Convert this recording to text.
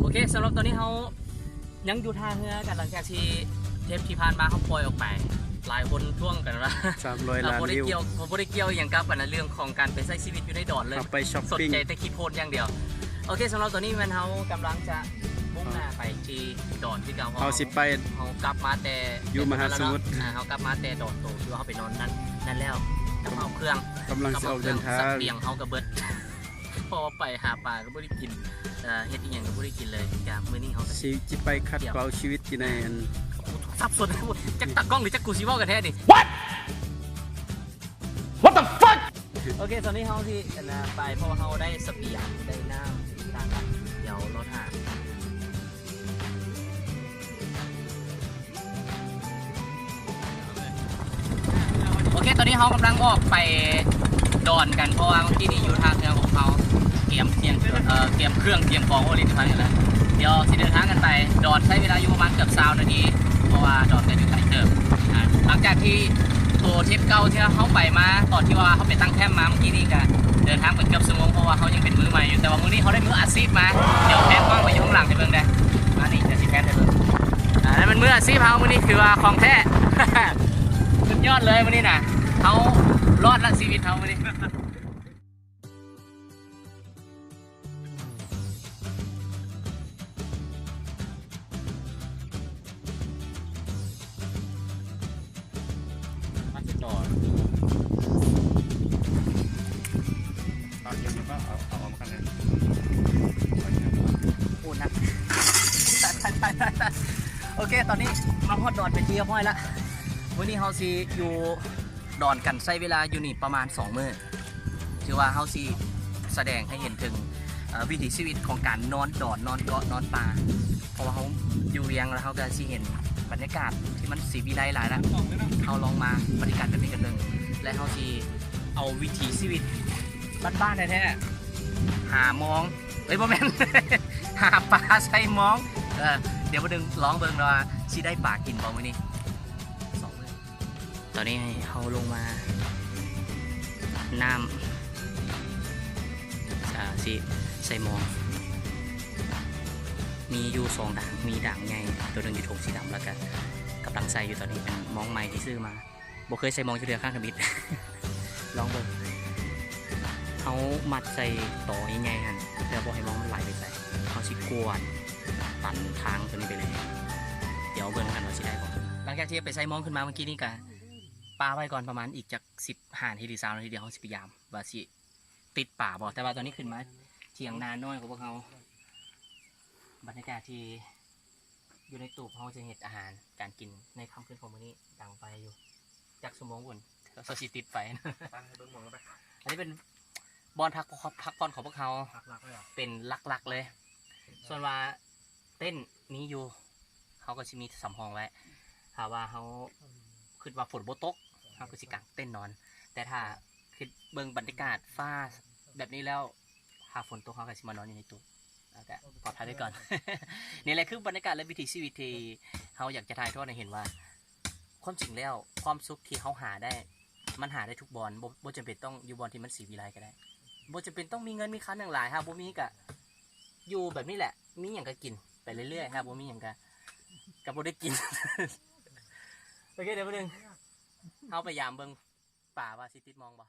ໂອເຄ ສຳລັບຕອນນີ້ເຮົາຍັງຢູ່ທ່າເຮືອກັນ ຫຼັງຈາກທີ່ເທບທີ່ຜ່ານມາເຮົາປ່ອຍອອກໄປ ຫຼາຍຄົນທ້ວງກັນວ່າ ສາມຮ້ອຍລ້ານວິວ ເຮົາບໍ່ໄດ້ກ່ຽວ ເຮົາບໍ່ໄດ້ກ່ຽວອີ່ຫຍັງກັບອັນເລື່ອງຂອງການໄປໃຊ້ຊີວິດຢູ່ໃນດອນເລີຍ ເຮົາໄປຊັອບປິງ ສົນໃຈແຕ່ຂີ້ໂພນຢ່າງດຽວ. ໂອເຄ ສຳລັບຕອນນີ້ແມ່ນເຮົາກຳລັງຈະມຸ່ງໜ້າໄປທີ່ດອນຄືເກົ່າ ເຮົາ ເຮົາຊິໄປ ເຮົາກັບມາແຕ່ ຢູ່ມະຫາສະໝຸດ ອ່າ ເຮົາກັບມາແຕ່ດອນໂຕທີ່ວ່າເຮົາໄປນອນນັ້ນ ນັ້ນແລ້ວ ກັບມາເອົາເຄື່ອງ ກຳລັງຊິອອກເດີນທາງ ສະບຽງເຮົາກໍເບິດ ເພາະວ່າໄປຫາປາກໍບໍ່ໄດ້ກິນ ເອີ ເຮັດອີ່ຫຍັງກໍບໍ່ໄດ້ກິນເລີຍ. ກະມື້ນີ້ເຮົາກໍຊິ ຊິໄປຂັດເກາຊີວິດຢູ່ໃນອັນ ໂອ້ໂຫ ສັບສົນ ຈັກຕາກ້ອງຫຼືຈັກກູຊິເວົ້າກັນແທ້ນີ້ What What the fuck ໂອເຄ ຕອນນີ້ເຮົາຊິ ອັນນ່າ ໄປ ເພາະວ່າເຮົາໄດ້ສະບຽງ ໄດ້ນ້ຳຕ່າງໆ ດຽວລໍຖ້າ. ໂອເຄ ຕອນນີ້ເຮົາກຳລັງອອກໄປດອນກັນ ເພາະວ່າເມື່ອກີ້ນີ້ຢູ່ທ່າເຮືອຂອງເຮົາ ກຽມຄຽງ ເອີ ກຽມເຄື່ອງກຽມຂອງ ໂອລິນພັນກັນແລ້ວ ດຽວຊິເດີນທາງກັນໄປດອນ ໃຊ້ເວລາຢູ່ປະມານເກືອບຊາວນາທີ ເພາະວ່າດອນກໍຢູ່ໄກເຕີບ. ອ່າ ຫຼັງຈາກທີ່ໂຕທຣິບເກົ່າທີ່ເຮົາໄປມາ ຕອນທີ່ວ່າເຮົາໄປຕັ້ງແຄມມາເມື່ອກີ້ນີ້ ກະເດີນທາງໄປເກືອບຊົ່ວໂມງ ເພາະວ່າເຮົາຍັງເປັນມືໃໝ່ຢູ່ ແຕ່ວ່າມື້ນີ້ເຮົາໄດ້ມືອາຊີບມາ ດຽວແພນກ້ອງໄປຢູ່ຂ້າງຫຼັງໃຫ້ເບິ່ງເດີ້ ມານີ້ ດຽວຊິແພນໃຫ້ເບິ່ງ. ອ່າ ນັ້ນແມ່ນມືອາຊີບເຮົາ ມື້ນີ້ຄືວ່າຂອງແທ້ ສຸດຍອດເລີຍມື້ນີ້ນະ ເຮົາລອດລະຊີວິດເຮົາມື້ນີ້. ມັນຊິຕໍ່ ຕອນຢູ່ກໍເອົາ ເອົາອອກມາກັນເລີຍ ໂອນນະ ໂອເຄ ຕອນນີ້ມາຮອດດອນເປັນທີ່ຮຽບຮ້ອຍລະ. ມື້ນີ້ເຮົາຊິຢູ່ ດອນກັນໃຊ້ເວລາຢູ່ນີ້ປະມານສອງມື້ ຖືວ່າເຮົາຊິສະແດງໃຫ້ເຫັນເຖິງ ເອີ ວິຖີຊີວິດຂອງການນອນດອນ ນອນເກາະ ນອນປ່າ ເພາະວ່າເຮົາຢູ່ວຽງ ແລ້ວເຮົາກະຊິເຫັນບັນຍາກາດທີ່ມັນສີວິໄລຫຼາຍລະ ເຮົາລອງມາບັນຍາກາດແບບນີ້ກັນເບິ່ງ ແລະ ເຮົາຊິເອົາວິຖີຊີວິດບ້ານໆແທ້ໆ ຫາມອງ ເອີຍ ບໍ່ແມ່ນ ຫາປາໃສ່ມອງ ເອີ ດຽວມາດຶງລອງເບິ່ງວ່າຊິໄດ້ປາກິນບໍ່ມື້ນີ້. ສອງມື້ ຕອນນີ້ເຮົາລົງມາ ນ້ຳ ອ່າ ຊິໃສ່ມອງ ມີຢູ່ສອງດ່າງ ມີດ່າງໃຫຍ່ ໂຕໜຶ່ງຢູ່ຖົງສີດຳ ແລ້ວກະກຳລັງໃສ່ຢູ່ ຕອນນີ້ເປັນມອງໃໝ່ທີ່ຊື້ມາ ບໍ່ເຄີຍໃສ່ມອງຈັກເທື່ອ ຄ້າງທຳອິດ ລອງເບິ່ງ ເຮົາມັດໃສ່ຕໍໃຫຍ່ໆຫັ້ນ ເພື່ອບໍ່ໃຫ້ມອງມັນໄຫຼໄປໃສ ເຮົາຊິກວາດຕັນທາງໂຕນີ້ໄປເລີຍ ດຽວເບິ່ງນຳກັນວ່າຊິໄດ້ບໍ່. ຫຼັງຈາກທີ່ໄປໃສ່ມອງຂຶ້ນມາເມື່ອກີ້ນີ້ກະປະໄວ້ກ່ອນ ປະມານອີກຈັກສິບຫ້ານາທີ ຫຼື ຊາວນາທີ ດຽວເຮົາຊິໄປຢາມວ່າຊິຕິດປາບໍ່ ແຕ່ວ່າຕອນນີ້ຂຶ້ນມາຖຽງນານ້ອຍຂອງພວກເຮົາ ບັນຍາກາດທີ່ຢູ່ໃນຕູບ ເຮົາຈະເຮັດອາຫານການກິນໃນຄ່ຳຄືນຂອງມື້ນີ້ ດັງໄຟຢູ່ ຈັກຊົ່ວໂມງພຸ້ນ ເຮົາຊິຕິດໄຟ ໄປໃຫ້ເບິ່ງໝ່ອງກັນໄປ. ອັນນີ້ເປັນບ່ອນພັກ ພັກຜ່ອນຂອງພວກເຮົາ ຫຼັກໆເລີຍ ເປັນຫຼັກໆເລີຍ ສ່ວນວ່າເຕັນມີຢູ່ ເຮົາກໍຊິມີສຳຮອງໄວ້ ຖ້າວ່າເຮົາຄິດວ່າຝົນບໍ່ຕົກ ເຮົາກໍຊິກາງເຕັນນອນ ແຕ່ຖ້າຄິດເບິ່ງບັນຍາກາດຟ້າແບບນີ້ແລ້ວ ຖ້າຝົນຕົກເຮົາກໍຊິມານອນຢູ່ໃນຕູບ ແລ້ວກໍປອດໄພໄວ້ກ່ອນ. ນີ້ແຫຼະຄືບັນຍາກາດ ແລະ ວິຖີຊີວິດທີ່ເຮົາຢາກຈະຖ່າຍທອດໃຫ້ເຫັນວ່າ ຄວາມຈິງແລ້ວຄວາມສຸກທີ່ເຮົາຫາໄດ້ ມັນຫາໄດ້ທຸກບ່ອນ ບໍ່ ບໍ່ຈຳເປັນຕ້ອງຢູ່ບ່ອນທີ່ມັນສີວິໄລກໍໄດ້ ບໍ່ຈຳເປັນຕ້ອງມີເງິນມີຄຳຫຍັງຫຼາຍ ຫາກບໍ່ມີກະຢູ່ແບບນີ້ແຫຼະ ມີຫຍັງກະກິນໄປເລື້ອຍໆ ຫາກບໍ່ມີຫຍັງກະ ກະບໍ່ໄດ້ກິນ. ໂອເຄ ດຽວມື້ໜຶ່ງເຮົາໄປຢາມເບິ່ງປາວ່າຊິຕິດມອງບໍ່.